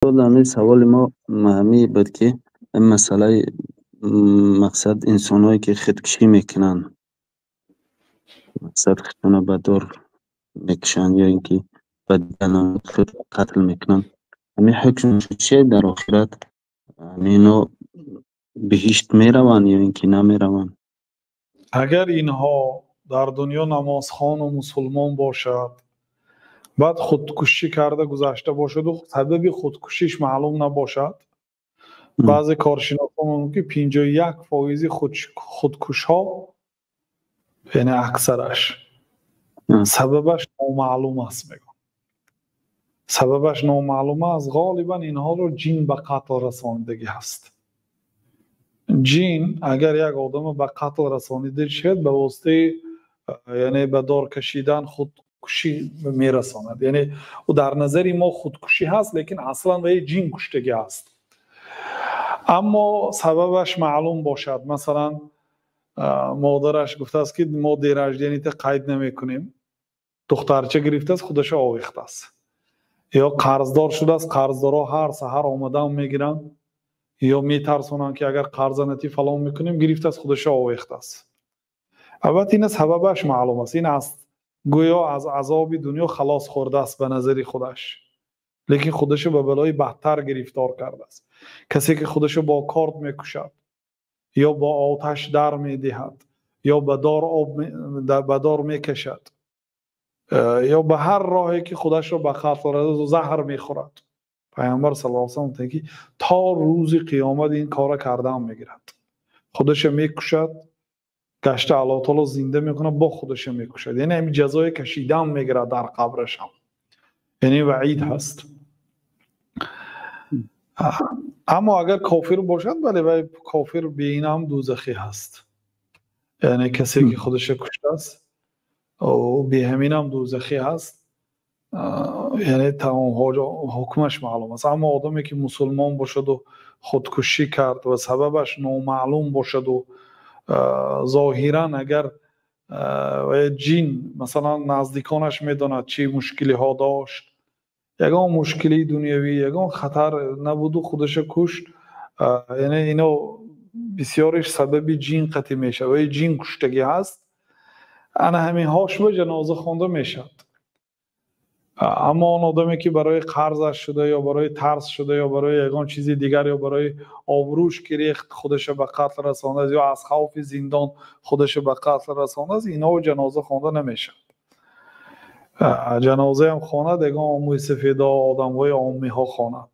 Ҳамин саволи мо ҳамин буд, ки ин масъалаи мақсад инсонҳое, ки худкушӣ мекунанд, мақсад худшона ба дор мекушанд ё ин ки ба худ қатл мекунанд, ҳамин ҳукмшон чист дар охират? Ино биҳишт мераванд ё ин ки намераванд? Агар инҳо дар дунё намозхону мусулмон бошад, баъд худкушӣ карда гузашта бошаду сабаби худкушиш маълум набошад, баъзе коршиносон мегӯянд, ки 51 фоизи худкушҳо, яъне аксараш, сабабаш номаълум аст, мегӯянд. Сабабаш номаълум аст. Ғолибан инҳоро ҷин ба қатл расонидагӣ ҳаст. Ҷин агар як одамро ба қатл расонида шавад, ба воситаи, яъне, ба дор кашидан худкушӣ мерасонад. Яъне ӯ дар назари мо худкушӣ ҳаст, лекин аслан вай ҷин куштагӣ ҳаст. Аммо сабабаш маълум бошад, масалан, модараш гуфтааст, ки мо день рождения та қайд намекунем, духтарча гирифтааст, худашо овехтааст, ё қарздор шудааст, қарздорҳо ҳар саҳар омадан мегиранд ё метарсонанд, ки агар қарза натӣ, фалон мекунем, гирифтааст, худашо овехтааст. Албатта, ина сабабаш маълум аст. Ин аз гӯё аз азоби дунё халос хӯрдааст ба назари худаш, лекин худашо ба балои бадтар гирифтор кардааст. Касе ки худашо бо корд мекушад ё бо оташ дар медиҳад ё ба дор об ба дор мекашад ё ба ҳар роҳе ки худашро ба қатл заҳр мехӯрад, Пайғамбар саллаллоҳу алайҳи васаллам гуфтанд, ки то рӯзи қиёмат ин кора кардаам мегирад. Худашо мекушад, гашта Аллоҳ таоло зинда мекунад, бо худашо мекушад. Яъне ҳамин ҷазое кашидаам мегирад дар қабрашам, яъне ваъид ҳаст. Аммо агар кофир бошад, бале, вай кофир беинам дӯзахӣ ҳаст. Яъне касе ки худашо куштааст, беҳаминам дӯзахӣ ҳаст, яъне тамом ҳукмаш маълум аст. Аммо одаме ки мусулмон бошаду худкушӣ кард ва сабабаш номаълум бошаду зоҳиран агар ҷин, масалан, наздиконаш медонад, чӣ мушкилиҳо дошт, ягон мушкилии дунявӣ, ягон хатар набуду худашо кушт, яъне ино бисёриш сабаби ҷин қатъӣ мешавад ва ҷин куштагӣ ҳаст. Ана ҳаминҳош ба ҷаноза хонда мешавад. Аммо он одаме ки барои қарзаш шуда ё барои тарс шуда ё барои ягон чизи дигар ё барои обрӯш ки рехт, худашо ба қатл расондааст ё аз хавфи зиндон худашо ба қатл расондааст, инҳо ҷаноза хонда намешавад. Ҷанозаам хонад, ягон мӯйсафедо, одамҳои оммиҳо хонад.